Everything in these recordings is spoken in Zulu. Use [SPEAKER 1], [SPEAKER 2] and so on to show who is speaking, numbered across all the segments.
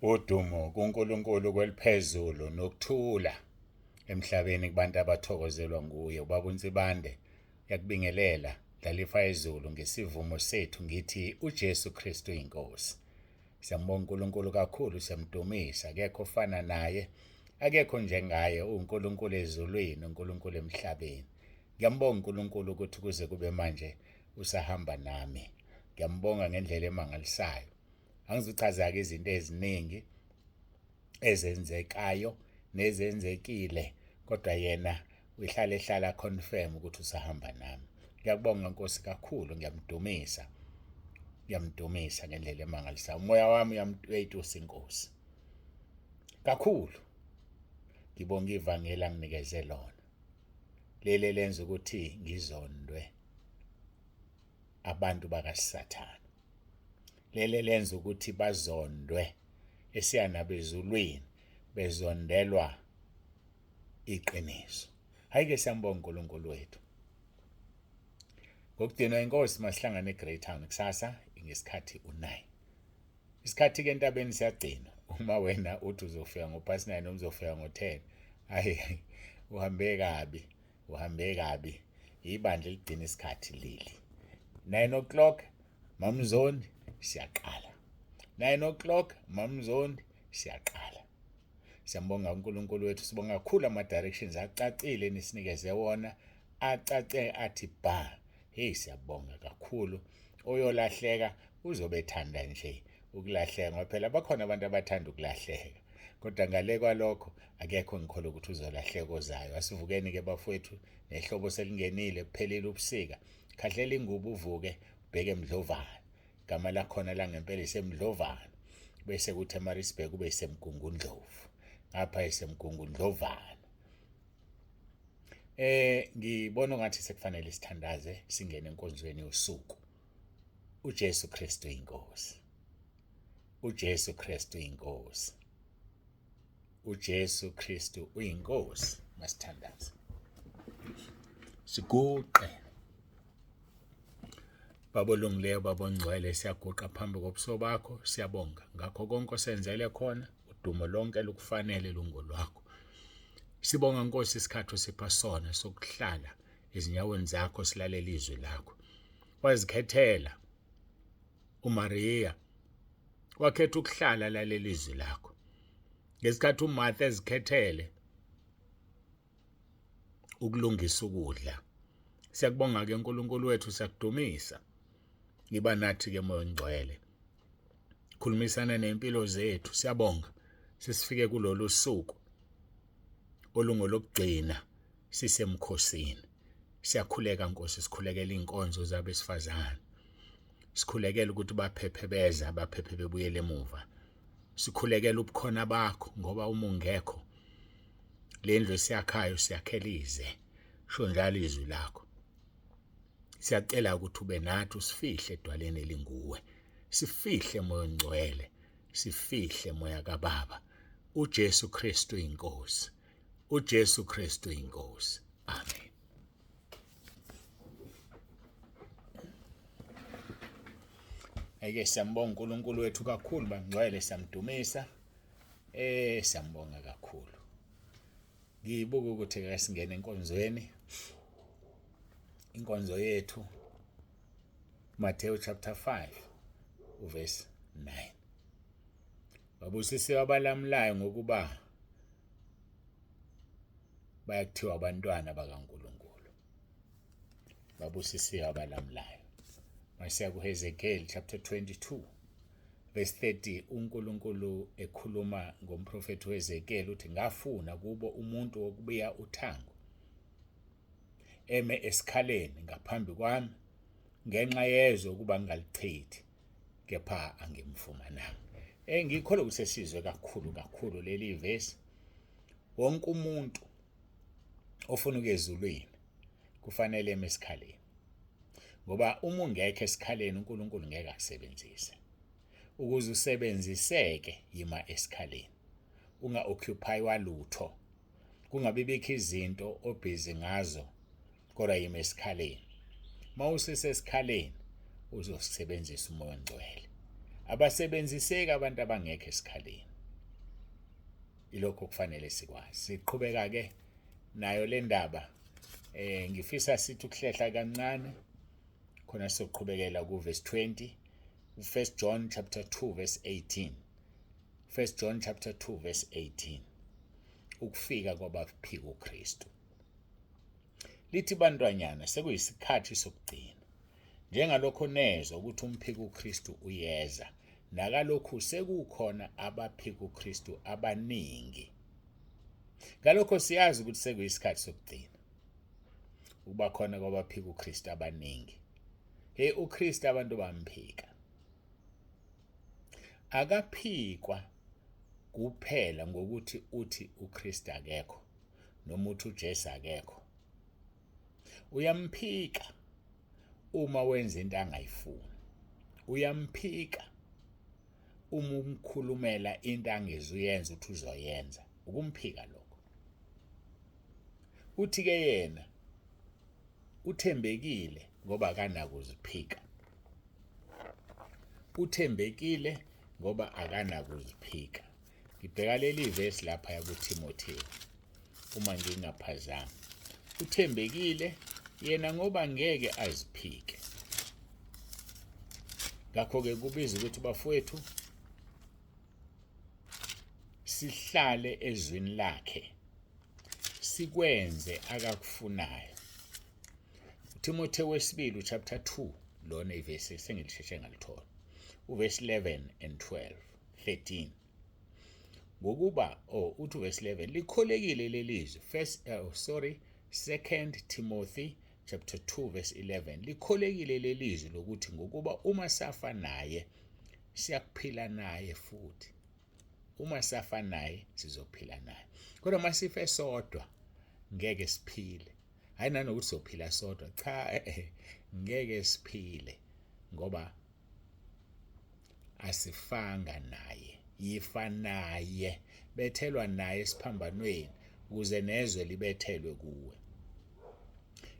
[SPEAKER 1] Udumo kuNkulunkulu kweliphezulu nokuthula emhlabeni kubantu abathokozelwa nguye. Ubaba uNsibande uyakubingelela Dlalifa izulu ngesivumo sethu ngithi uJesu Kristu inkosi. Siyambonga uNkulunkulu kakhulu, siyamdumisa, akekho ofana naye, akekho njengaye, uNkulunkulu ezulwini, uNkulunkulu emhlabeni. Ngiyambonga uNkulunkulu ukuthi kuze kube manje usahamba nami. Ngiyambonga ngendlela emangalisayo. Angizuchaza-ke izinto eziningi ezenzekayo nezenzekile kodwa yena uhlale ehlala confirm ukuthi usahamba nami. Ngiyakubonga Nkosi kakhulu, ngiyamdumisa. Ngiyamdumisa ngendlela emangalisayo. Umoya wami uyayitusa inkosi. Kakhulu. Ngibonga ivangeli anginikeze lona. Leli lenza ukuthi ngizondwe abantu bakaSathane. Leli lenza ukuthi bazondwe esiya nabezulwini bezondelwa iqiniso. Hayi ke siyambonga uNkulunkulu wethu. Ngokudinwa inkosi masihlangane eGreytown kusasa ngesikhathi u9. Isikhathi ke entabeni siyagcinwa. Uma wena uthi uzofika ngo-past 9 noma uzofika ngo-10, hayi uhambe kabi. Uhambe kabi. Ibandla eligcina isikhathi leli. 9 o'clock Mamzondi siyaqala. 9 o'clock Mamzondi siyaqala. Siyambonga uNkulunkulu wethu, sibonga kakhulu ama directions acacile nisinikeze wona, acace athi ba. Hey siyabonga kakhulu. Oyolahleka uzobe ethanda nje ukulahleka ngoba phela bakhona abantu abathanda ukulahleka. Kodwa ngale kwalokho akekho engikholwa ukuthi uzolahleka ozayo. Asivukeni ke bafowethu, nehlobo selingenile, kuphelile ubusika. Khahlela ingubo uvuke ubheke eMdlovana. Igama lakhona langempela iseMdlovana. Bese kuthi eMaritzburg kube iseMgungundlovu. Ngapha iseMgungundlovana. Ngibona ngathi sekufanele sithandaze singene enkonzweni yosuku. uJesu Kristu inkosi. uJesu Kristu inkosi. uJesu Kristu uyinkosi. Masithandaze. Siguqe. Baba olungileyo, Baba ongcwele, siyaguqa phambi kobuso bakho, siyabonga ngakho konke osenzele khona, udumo lonke lukufanele lungolwakho. Sibonga Nkosi isikhathi osipha sona sokuhlala ezinyaweni zakho silalela izwi lakho. Wazikhethela uMaria wakhetha ukuhlala lalela izwi lakho. Ngesikhathi uMartha ezikhethele ukulungisa ukudla. Siyakubonga ke uNkulunkulu wethu, siyakudumisa. Ngiba nathi ke Moya oNgcwele. Khulumisana nempilo zethu, siyabonga. Sesifike kulolu suku olungolokugcina sisemkhosini. Siyakhuleka Nkosi, sikhulekela inkonzo zabesifazane. Sikhulekela ukuthi baphephe beza, baphephe bebuyele emuva. Sikhulekela ubukhona bakho ngoba uma ungekho le ndlu esiyakhayo siyakhela ize. Sho njalo izwi lakho. Siyacela ukuthi ube nathi usifihle edwaleni elinguwe. Sifihle Moya oNgcwele, sifihle Moya kaBaba. uJesu Kristu inkosi. uJesu Kristu inkosi. Amen. Ake siyambonga uNkulunkulu wethu kakhulu bangcwele, siyamdumisa. Siyambonga kakhulu. Ngibuka ukuthi ke singene enkonzweni. Inkonzo yethu Matthew chapter 5 uverse 9. Babusisiwe abalamulayo ngokuba bayakuthiwa abantwana bakaNkulunkulu. Babusisiwe abalamulayo. Masiya kuHezekiel chapter 22 verse 30, uNkulunkulu ekhuluma ngomprofethi uHezekiel uthi ngafuna kubo umuntu wokubiya uthango eme esikhaleni ngaphambi kwami ngenxa yezwe ukuba ngingalichithi, kepha angimfumananga. Ngikholwa ukuthi sesizwe kakhulu kakhulu leli vesi. Wonke umuntu ofuna ukuya ezulwini kufanele eme esikhaleni, ngoba uma ungekho esikhaleni uNkulunkulu ngeke akusebenzise. Ukuze usebenziseke yima esikhaleni, unga-occupy walutho, kungabi bikho izinto obhizi ngazo, kodwa yima esikhaleni. Uma usesesikhaleni uzosebenzisa uMoya oNgcwele. Abasebenziseki abantu abangekho esikhaleni. Ilokho kufanele sikwazi. Siqhubeka ke nayo le ndaba, ngifisa sithi ukuhlehla kancane khona sizoqhubekela ku verse 20, 1 John chapter 2 verse 18. 1 John chapter 2 verse 18, ukufika kwabaphika uKristu. Lithi, bantwanyana, sekuyisikhathi sokugcina. Njengalokho nezwa ukuthi umphika uKristu uyeza, nakalokhu sekukhona abaphika uKristu abaningi. Ngalokho siyazi ukuthi sekuyisikhathi sokugcina, ukuba khona kwabaphika uKristu abaningi. Hey, uKristu abantu bamphika. Akaphikwa kuphela ngokuthi uthi uKristu akekho noma uthi uJesu akekho. Uyamphika uma wenza into angayifuni. Uyamphika uma umkhulumela into angezuyenza uthi uzoyenza. Ukumphika lokho. Uthi ke yena uthembekile ngoba akanakuziphika. Uthembekile ngoba akanakuziphika. Ngibheka leli vesi lapha kuThimothewu uma ngingaphazami. Uthembekile yena ngoba ngeke aziphike. Ngakho-ke kubiza ukuthi bafowethu sihlale ezwini lakhe, sikwenze akakufunayo. uTimothewu wesibili uchapter 2, lona ivesi sengilisheshe ngalithola, uverse 11 and 12 13. Ngokuba, oh, uthi verse 11, likholekile lelizwi. First, sorry, Second Timothy chapter 2 verse 11, likholekile lelizwi lokuthi ngokuba uma safa naye siyakuphila naye futhi. Uma safa naye sizophila naye, kodwa uma sife sodwa ngeke siphile. Hayi nanokuthi sophila sodwa, cha, ngeke siphile ngoba asifanga naye. Yifa naye, bethelwa naye esiphambanweni ukuze nezwe libethelwe kuwe.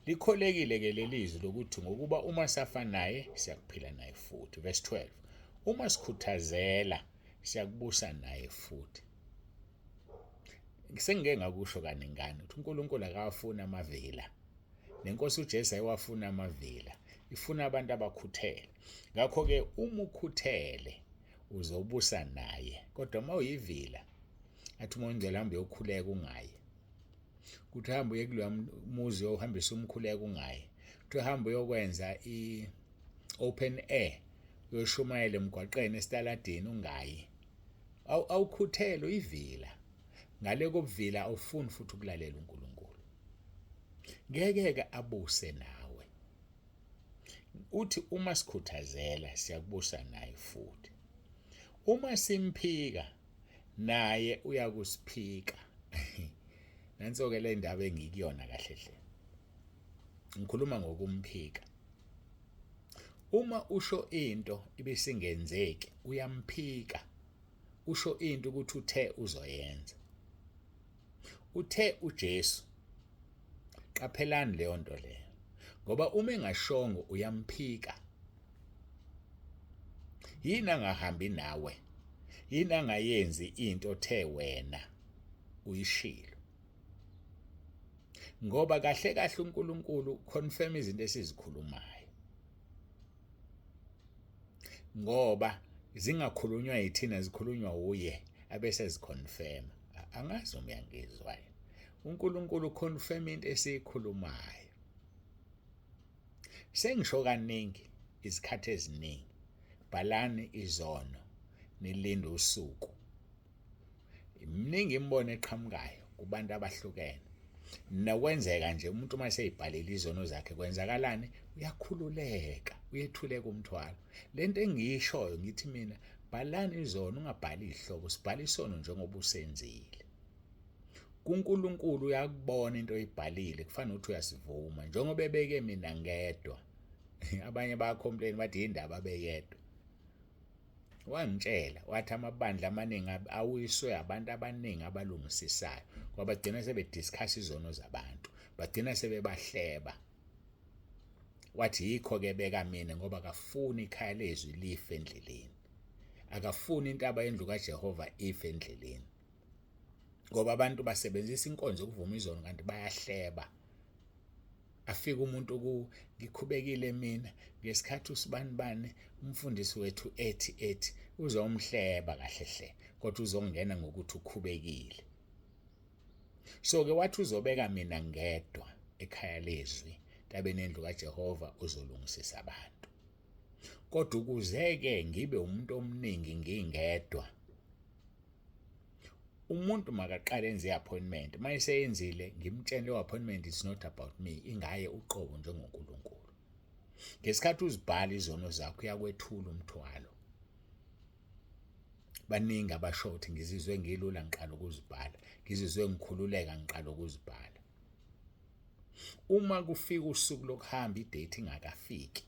[SPEAKER 1] Likholekile ke lelizwi lokuthi ngokuba uma safa naye siyakuphila naye futhi. Verse 12, uma sikhuthazela siyakubusa naye futhi. Sengike ngakusho kaningana ukuthi uNkulunkulu akawafuni amavila, nenkosi uJesu ayiwafuna amavila, ifuna abantu abakhuthele. Ngakho-ke uma ukhuthele uzobusa naye, kodwa uma uyivila, athi uma ungcwele hamba uyokhuleka ungayi, kuthi hamba uye kuloya muzi uyohambisa umkhuleko ungayi, kuthi hamba uyokwenza i-open air uyoshumayela emgwaqeni esitaladini ungayi, awukhuthele, uyivila. Ngale kobuvila awufuni futhi ukulalela uNkulunkulu, ngeke-ke abuse nawe. Uthi uma sikhuthazela siyakubusa naye futhi, uma simphika naye uyakusiphika. Nanso-ke le ndaba engikuyona kahle hle, ngikhuluma ngokumphika. Uma usho into ibisingenzeki uyamphika, usho into ukuthi uthe uzoyenza. Uthe uJesu, qaphelani leyo nto leyo, ngoba uma engashongo uyamphika. Yini angahambi nawe? Yini angayenzi into othe wena uyishilo? Ngoba kahle kahle uNkulunkulu confirm izinto esizikhulumayo, ngoba zingakhulunywa yithina, zikhulunywa uye abese ziconfirm. Angazi uma uyangizwa yini. uNkulunkulu confirm into esiyikhulumayo. Sengisho kaningi izikhathi eziningi, bhalani izono nilinde usuku. Iminingi imibono eqhamukayo kubantu abahlukene. Nokwenzeka nje umuntu uma eseyibhalile izono zakhe kwenzakalani? Uyakhululeka, uyethuleka umthwalo. Lento engiyishoyo ngithi mina bhalani izono, ungabhali izihloko, sibhala isono njengoba usenzile. KuNkulunkulu uyakubona into oyibhalile, kufana ukuthi uyasivuma. Njengoba ebeke mina ngedwa, abanye bayacomplain bathi indaba beyedwa. Wangitshela wathi amabandla amaningi awiswe abantu abaningi abalungisisayo, ngoba bagcina sebediscuss izono zabantu, bagcina sebebahleba. Wathi yikho-ke beka mina, ngoba akafuni ikhaya lezwi life endleleni, akafuni intaba yendlu kaJehova ife endleleni. Ngoba abantu basebenzisa inkonzo yokuvuma izono kanti bayahleba. Afike umuntu ku ngikhubekile mina ngesikhathi usibanibani umfundisi wethu ethi ethi uzomhleba kahle hle, kodwa uzongena ngokuthi ukhubekile. So ke wathi uzobeka mina ngedwa ekhaya lezwi ntabeni endlu kaJehova uzolungisisa abantu. Kodwa ukuze ke ngibe umuntu omningi ngingedwa, umuntu makaqale enze i-appointment. Uma eseyenzile ngimtshele leyo appointment is not about me, ingaye uqobo njengoNkulunkulu. Ngesikhathi uzibhala izono zakho uyakwethula umthwalo. Baningi abasho ukuthi ngizizwe ngilula ngiqala ukuzibhala, ngizizwe ngikhululeka ngiqala ukuzibhala. Uma kufika usuku lokuhamba idate ingakafiki,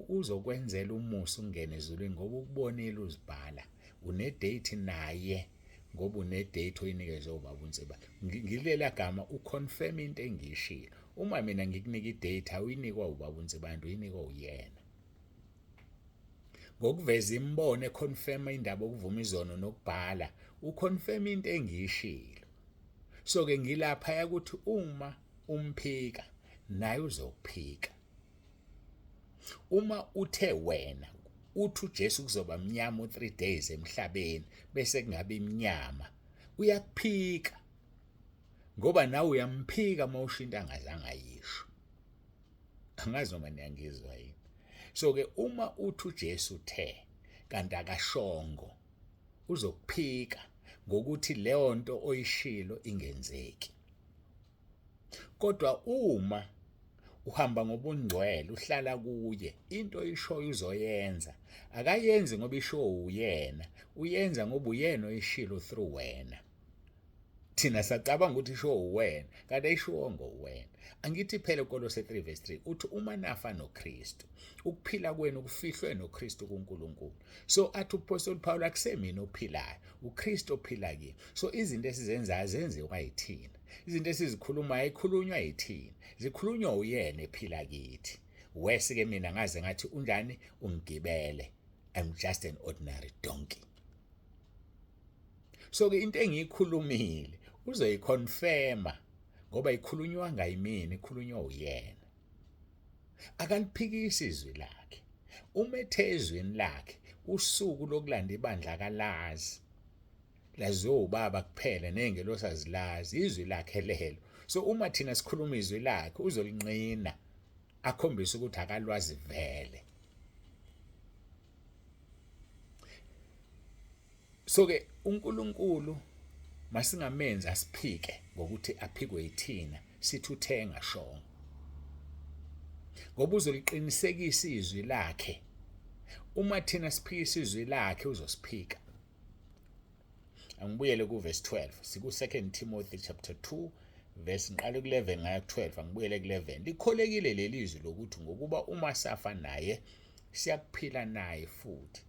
[SPEAKER 1] uzokwenzela umusa ungene ezulwini ngoba ukubonile uzibhala. Une-date naye ngoba une-date oyinikezwe ubaba uNsiba. Ngilela gama uconfirm into engiyishilo. Uma mina ngikunika idate awuyinikwa ubaba uNsibande, uyinikwa uyena. Ngokuveza imibono econfirma indaba okuvuma izono nokubhala, uconfirm into engiyishilo. So ke ngilapha ukuthi uma umphika naye uzokuphika. Uma uthe wena uthi uJesu kuzoba mnyama u3 days emhlabeni bese kungabe imnyama, uyakuphika ngoba nawe uyamphika uma usho into angazange ayisho. Angazi noma niyangizwa yini. So ke uma uthi uJesu uthe kanti akashongo, uzokuphika ngokuthi leyo nto oyishilo ingenzeki. Kodwa uma uhamba ngobungcwele uhlala kuye, into oyishoyo uzoyenza. Akayenzi ngoba isho uyena, uyenza ngoba uyena oyishilo through wena. Thina sacabanga ukuthi isho uwena, kanti ayishiwongo uwena. Angithi phela uKolose 3 verse 3 uthi uma nafa noKristu, ukuphila kwenu kufihlwe noKristu kuNkulunkulu. So athi uPostoli Paul akusemina ophilayo, uKristu ophila kimi. So izinto esizenzayo zenziwa yithina. Izinto esizikhulumayo ayikhulunywa yithina, zikhulunywa uyena ephila kithi. Wese ke mina ngaze ngathi unjani ungigibele. I'm just an ordinary donkey. So ke into engiyikhulumile uzoyiconfirma ngoba ikhulunywa ngayimina, ikhulunywa uyena. Akaliphikisi izwi lakhe. Uma ethe ezwini lakhe usuku lokulanda ibandla akalazi, laziwa ubaba kuphela nezingelosi azilazi, izwi lakhe lelo. So uma thina sikhuluma izwi lakhe uzolinqina akhombise ukuthi akalwazi vele. So ke uNkulunkulu masingamenzi asiphike ngokuthi aphikwe yithina sithi uthenga shongo, ngoba uzoliqinisekisa izwi lakhe. Uma thina siphikisa izwi lakhe uzosiphika. Angibuyele ku verse 12, siku 2 Timothy chapter 2 verse, ngiqale ku-11 ngaya ku-12. Angibuyele ku-11. Likholekile leli zwi lokuthi ngokuba uma safa naye siyakuphila naye futhi,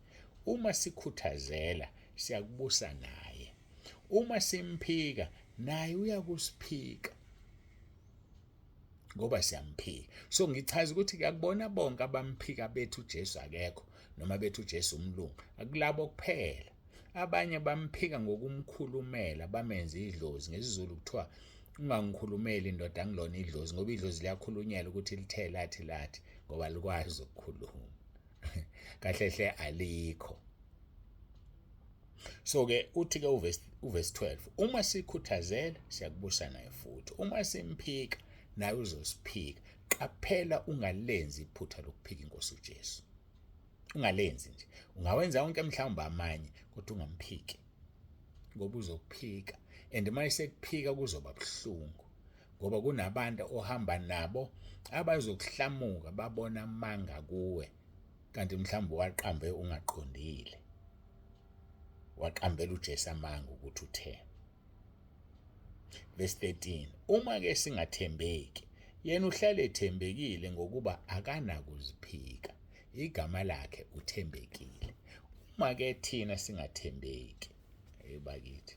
[SPEAKER 1] uma sikhuthazela siyakubusa naye, uma simphika naye uyakusiphika ngoba siyamphika. So ngichaza ukuthi kuyakubona bonke abamphika bethu uJesu akekho noma bethu uJesu umlungu, akulabo kuphela. Abanye bamphika ngokumkhulumela bamenze idlozi. NgesiZulu kuthiwa ungangikhulumeli indoda angilona idlozi, ngoba idlozi liyakhulunyelwa ukuthi lithe lathi lathi ngoba likwazi ukukhuluma. Kahle hle alikho. So ke uthi ke uverse 12, uma sikhuthazela siyakubusa naye futhi, uma simphika naye uzosiphika. Qaphela ungalenzi iphutha lokuphika inkosi uJesu. Ungalenzi nje. Ungawenza wonke mhlawumbe amanye kodwa ungamphiki ngoba uzokuphika. And uma esekuphika kuzoba buhlungu ngoba kunabantu ohamba nabo abazokuhlamuka babona amanga kuwe, kanti mhlawumbe waqambe ungaqondile, waqambela uJesu amanga ukuthi uthe. Verse 13, uma ke singathembeki, yena uhlale ethembekile ngokuba akanakuziphika, igama lakhe uthembekile. Uma ke thina singathembeki, hey bakithi,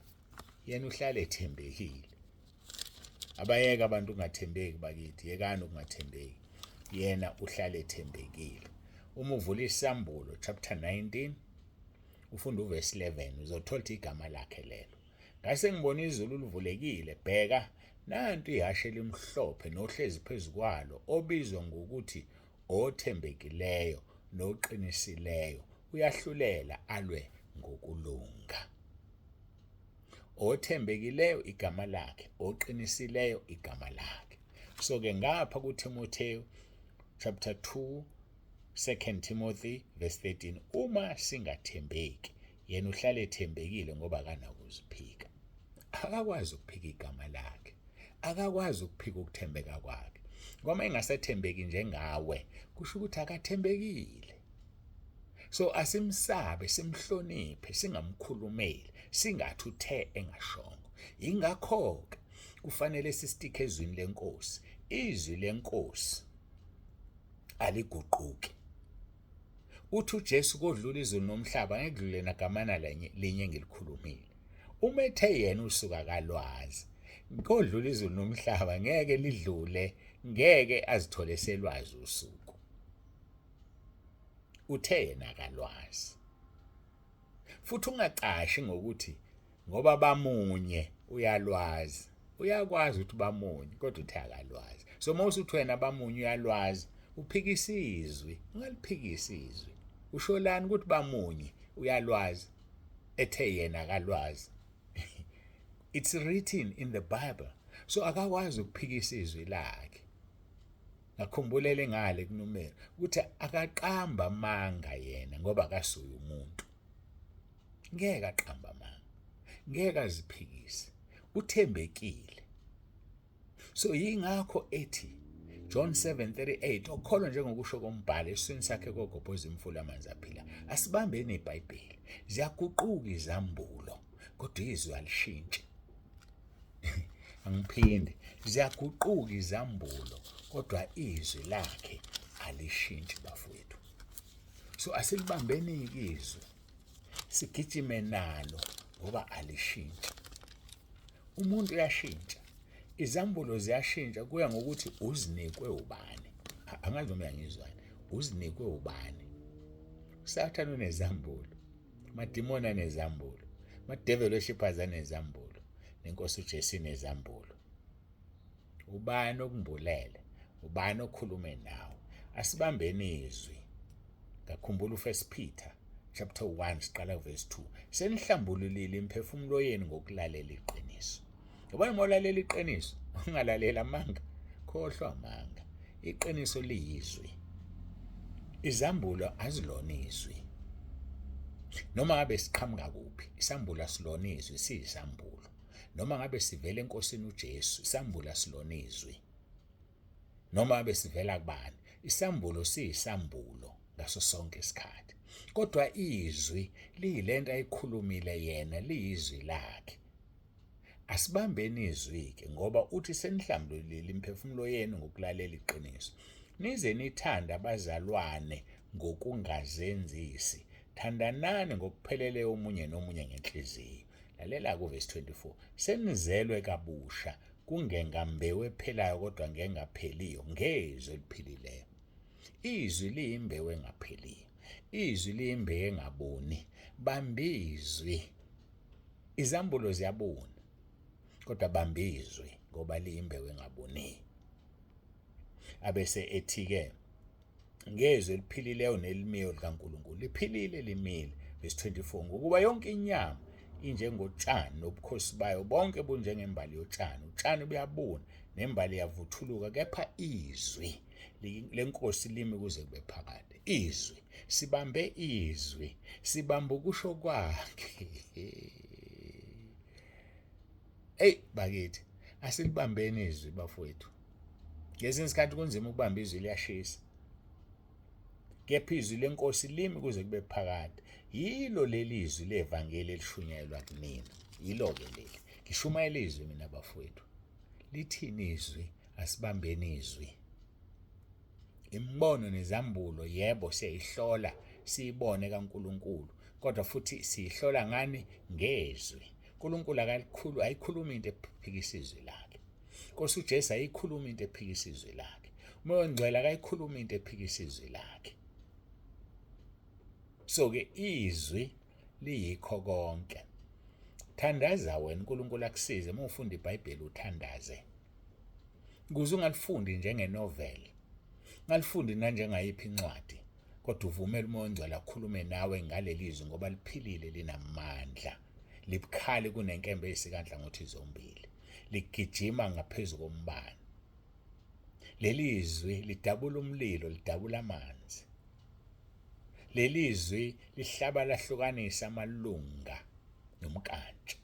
[SPEAKER 1] yena uhlale ethembekile. Abayeke abantu ukungathembeki bakithi, yekani ukungathembeki. Yena uhlale ethembekile. Uma uvula isambulo chapter 19 ufunda uverse 11 uzothola ukuthi igama lakhe lelo. Ngase ngibona izulu livulekile, bheka, nantu ihhashi elimhlophe nohlezi phezu kwalo, obizwa ngokuthi othembekileyo noqinisileyo, uyahlulela alwe ngokulunga. Othembekileyo igama lakhe, oqinisileyo igama lakhe. So-ke ngapha kuThimothewu chapter 2 2 Timothy verse 13, uma singathembeki, yena uhlale ethembekile ngoba akanakuziphika. Akakwazi ukuphika igama lakhe, akakwazi ukuphika ukuthembeka kwakhe. Ngoba engasathembeki njengawe, kusho ukuthi akathembekile. So asimsabe, simhloniphe, singamkhulumeli, singathi uthe engashongo. Yingakho-ke kufanele sistikhe ezwini lenkosi. Izwi lenkosi aliguquki. Uthi uJesu kodlula izulu nomhlaba ngeke kudlule nagamana linye engilikhulumile. Uma ethe yena usuku akalwazi, kodlula izulu nomhlaba ngeke lidlule, ngeke azithole selwazi usuku. Uthe yena akalwazi. Futhi ungacashi ngokuthi ngoba bamunye uyalwazi. Uyakwazi ukuthi bamunye kodwa uthe akalwazi. So uma usuthi wena bamunye uyalwazi, uphikisa izwi, ungaliphikisi izwi. Usholani ukuthi bamunye uyalwazi ethe yena akalwazi. It's written in the Bible. So akakwazi ukuphikisa izwi lakhe. Ngakhumbulele ngale kuNumeri ukuthi akaqamba amanga yena ngoba akasuye umuntu. Ngeke aqamba amanga. Ngeke aziphikise. Uthembekile. So yingakho ethi John 7:38 okholwa njengokusho kombhalo esiswini sakhe kogobhoza imfula amanzi aphila. Asibambeni iBhayibheli. Ziyaguquka izambulo kodwa izwi alishintshi. Angiphinde, ziyaguquka izambulo kodwa izwi lakhe alishintshi bafowethu. So asilibambeni-ke izwi, sigijime nalo ngoba alishintshi. Umuntu uyashintsha, izambulo ziyashintsha kuya ngokuthi uzinikwe ubani. Angazi noma uyangizwani, uzinikwe ubani. USathane unezambulo, amadimoni anezambulo, ama-devil worshippers anezambulo, nenkosi uJesu inezambulo. Ubani okumbulele? Ubani okhulume nawe? Asibambeni izwi. Ngakhumbula uFirst Peter chapter 1 siqala verse 2. Senihlambululile imiphefumulo yenu ngokulalela iqiniso. Yabona uma ulalela iqiniso, ungalalela amanga, khohlwa amanga. Iqiniso liyizwi. Izambulo azilona izwi. Noma ngabe siqhamuka kuphi, isambulo asilona izwi, siyisambulo. Noma ngabe sivela eNkosini uJesu, isambulo asilona izwi. Noma ngabe sivela kubani, isambulo siyisambulo ngaso sonke isikhathi. Kodwa izwi liyilento ayikhulumile yena, liyizwi lakhe. Asibambeni izwi-ke, ngoba uthi senihlambululile imiphefumulo yenu ngokulalela iqiniso. Nize nithande abazalwane ngokungazenzisi. Thandanani ngokupheleleyo omunye nomunye ngenhliziyo. Lalela-ke uvesi 24. Senizelwe kabusha, kungengambewu ephelayo kodwa ngengapheliyo, ngezwi eliphilileyo. Izwi liyimbewu engapheliyo. Izwi liyimbewu engabuni. Bambizwi. Izambulo ziyabuna, kodwa bamba izwi ngoba liyimbewu engabuniyo. Abese ethi-ke ngezwi eliphilileyo nelimiyo likaNkulunkulu liphilile limile. Verse 24, ngokuba yonke inyama injengotshani nobukhosi bayo bonke bunjengembali yotshani, utshani buyabuna nembali iyavuthuluka, kepha izwi lenkosi limi kuze kube phakade. Izwi, sibambe izwi, sibambe ukusho kwakhe. Ey bakithi, asilibambeni izwi bafowethu. Ngezinye isikhathi kunzima ukubamba izwi, liyashisa. Kepha izwi lenkosi limi kuze kube phakade. Yilo leli zwi levangeli elishunyayelwa kunina. Yilo-ke leli. Ngishumayela izwi mina bafowethu. Lithini izwi? Asibambeni izwi. Imibono nezambulo, yebo, siyayihlola siyibone kaNkulunkulu, kodwa futhi siyihlola ngani? Ngezwi. uNkulunkulu akalikhulu, ayikhulumi into ephikisa izwi lakhe. Nkosi uJesu ayikhulumi into ephikisa izwi lakhe. UMoya oNgcwele akayikhulumi into ephikisa izwi lakhe. So ke izwi liyikho konke. Thandaza wena uNkulunkulu akusize uma ufunda iBhayibheli uthandaze. Ukuze ungalifundi njengenovel, ungalifundi nanjengayiphi incwadi, kodwa uvumele uMoya oNgcwele akhulume nawe ngaleli zwi ngoba liphilile linamandla. Libukhali kunenkemba eyisikanhlangothi zombili. Ligijima ngaphezu kombani. Leli zwi lidabula umlilo, lidabula amanzi. Leli zwi lihlaba lahlukanisa amalunga nomnkantsho,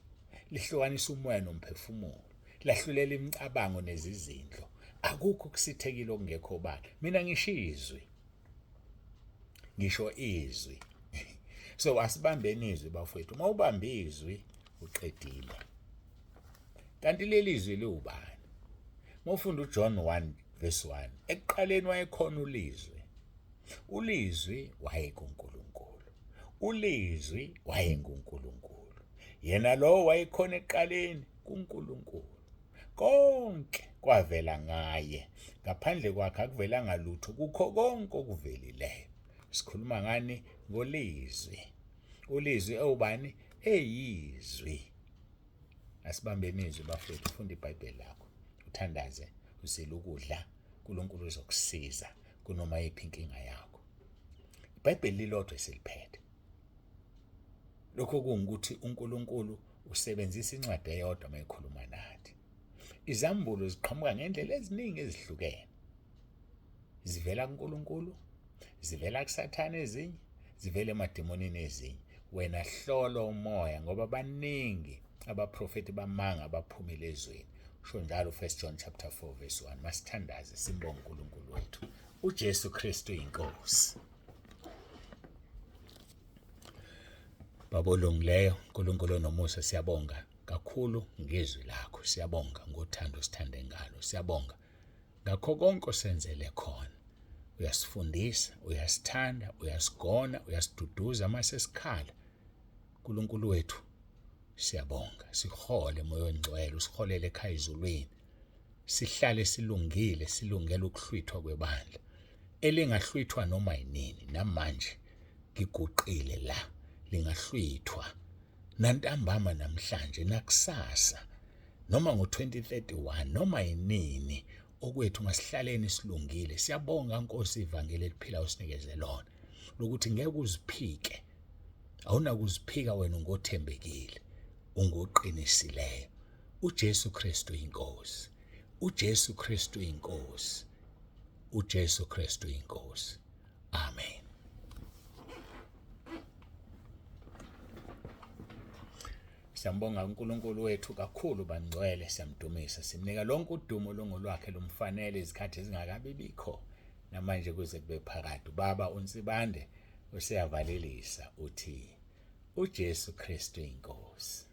[SPEAKER 1] lihlukanisa umoya nomphefumulo, lahlulela imicabango nezizindlo. Akukho okusithekile okungekho obala. Mina ngisho izwi, ngisho izwi. So asibambeni izwi bafowethu. Uma ubamba izwi uqedile. Kanti leli zwi liwubani? Uma ufunda uJohn 1 verse 1, ekuqaleni wayekhona uLizwi. ULizwi wayekuNkulunkulu. ULizwi wayenguNkulunkulu. Yena lowo wayekhona ekuqaleni kuNkulunkulu. Konke kwavela ngaye. Ngaphandle kwakhe akuvelanga lutho kukho konke okuvelileyo. Sikhuluma ngani? NgoLizwi. ULizwi ewubani? Eyizwi. Asibambeni izwi bafethu, funda iBhayibheli lakho, uthandaze, uzile ukudla, uNkulunkulu uzokusiza kunoma yiphi inkinga yakho. IBhayibheli lilodwa esiliphethe. Lokho kungukuthi uNkulunkulu usebenzisa incwadi eyodwa uma ekhuluma nathi. Izambulo ziqhamuka ngendlela eziningi ezihlukene. Zivela kuNkulunkulu, zivela kuSathane ezinye, zivela emadimonini ezinye. Wena hlola umoya ngoba baningi abaprofeti bamanga abaphumile ezweni. Usho njalo 1 John chapter 4 verse 1. Masithandaze simbonge uNkulunkulu wethu. UJesu Kristu inkosi. Baba olungileyo, uNkulunkulu onomusa, siyabonga kakhulu ngezwi lakho. Siyabonga ngothando osithande ngalo. Siyabonga ngakho konke osenzele khona. Uyasifundisa, uyasithanda, uyasigona, uyasiduduza uma sesikhala. uNkulunkulu wethu, siyabonga. Sihole moya ongcwele, usiholele ekhaya ezulwini. Sihlale silungile, silungele ukuhlwithwa kwebandla elingahlwithwa noma yinini. Namanje ngiguqile la, lingahlwithwa nantambama namhlanje nakusasa noma ngo-2031 noma yinini. Okwethu masihlaleni silungile. Siyabonga Nkosi ivangeli eliphila usinikeze lona lokuthi ngeke uziphike, awunakuziphika wena, ungothembekile, ungoqinisileyo. uJesu Kristu inkosi, uJesu Kristu inkosi, uJesu Kristu inkosi. Amen. Siyambonga uNkulunkulu wethu kakhulu bangcwele, siyamdumisa, simnika lonke udumo longolwakhe lumfanele izikhathi ezingakabi bikho namanje kuze kube phakade. Ubaba uNsibande useyavalelisa uthi uJesu Kristu inkosi.